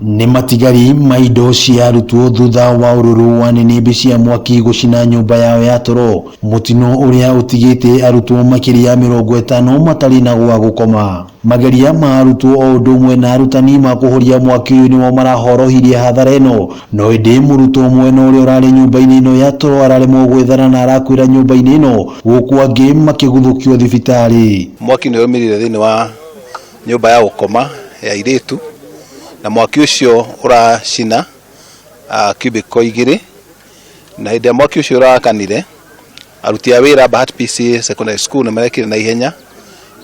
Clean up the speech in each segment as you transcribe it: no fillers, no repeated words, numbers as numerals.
Nĩ matigari ma indo cia arutwo thutha wa ũrũrũ wa nĩnĩmbĩ cia mwaki gũcina nyũmba yao ya toro, mũtino ũrĩa ũtigĩte arutwo makĩria ya 50 matarĩ na gwa gũkoma. Mageria ma arutwo o ũndũ ũmwe na arutani ma kũhoria mwaki ũyũ nĩmo marahorohirie hathara ĩno, no ĩndĩ mũrutwo ũmwe na ũrĩa ũrarĩ nyũmba-inĩ ĩno ya toro araremwo gwĩthara na arakuĩra nyũmba-inĩ ĩno, gũkũ angĩ makĩguthũkio thibitarĩ. Mwaki nĩ ũrũmĩrĩire thĩinĩ wa nyũmba ya gũkoma ya airĩtu, na mwaki ũcio ũracina cubicle igĩrĩ, na hĩndĩ ĩrĩa mwaki ũcio ũrakanire, aruti a wĩra Bahati PCEA Secondary School nĩ marekire na ihenya,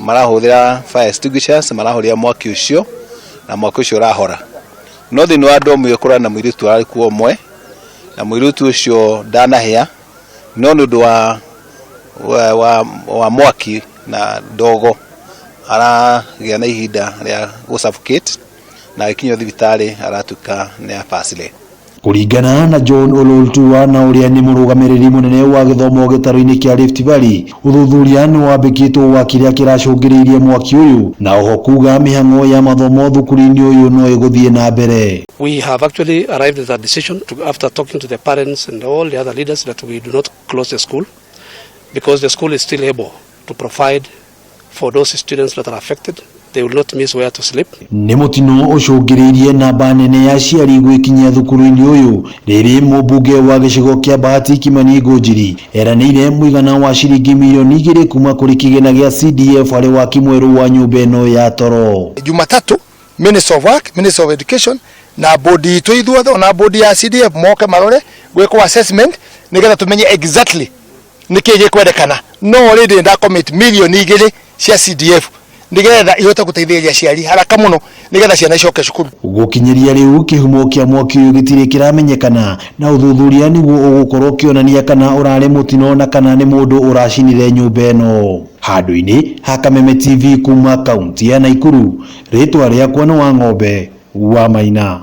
marahũthĩra fire extinguishers marahoria mwaki ũcio, na mwaki ũcio ũrahora. No thĩinĩ wa dorm ĩyo kũrarĩ na mũirĩtu ũrarĩ kuo ũmwe, na mũirĩtu ũcio ndanahĩa, no nĩ ũndũ wa, wa, wa, wa mwaki na ndogo aragĩa na ihinda rĩa gũ suffocate na agĩkinyio thibitarĩ aratuĩka nĩ abacire. Kũringana na John Ololtua na ũrĩa nĩ mũrũgamĩrĩri mũnene wa gĩthomo gĩtarũ-inĩ kĩa Rift Valley, ũthuthuria nĩ wambĩkĩtwo wa kĩrĩa kĩracũngĩrĩirie mwaki ũyũ na oho kuga mĩhang'o ya mathomo thukuru-inĩ ũyũ no ĩgũthiĩ na mbere. We have actually arrived at that decision to, after talking to the parents and all the other leaders, that we do not close the school because the school is still able to provide for those students that are affected. They will not miss where to sleep. Nĩ mũtino ũcũngĩrĩirie namba nene ya aciari gwĩkinyia thukuru-inĩ ũyũ, rĩrĩ mũmbunge wa gĩcigo kĩa Bahati Kimani Ngũnjiri eranĩire mũigana wa ciringi mirioni 2 kuma kũrĩ kĩgĩna gĩa CDF harĩ waki mwerũ wa nyũmba ĩno ya toro. Jumatatu Minister of Work, Minister of Education na board itũ ithuothe ona board ya CDF moke marore gwĩkwo assessment nĩgetha tũmenye exactly nĩkĩ gĩkwendekana. No already nda commit mirioni 2 cia CDF nĩgetha ihote gũteithĩrĩria aciari haraka mũno nĩgetha ciana icoke cukuru. Gũkinyĩria rĩu kĩhumo kĩa mwaki ũyũ gĩtirĩ kĩramenyekana na ũthuthuria nĩguo ũgũkorwo ũkĩonania kana ũrarĩ mũtino na kana nĩ mũndũ ũracinire nyũmba ĩno. Handũ-inĩ ha Kameme TV kuma kaunti ya Naikuru, rĩtwa rĩakwa nĩ Wang'ombe wa Maina.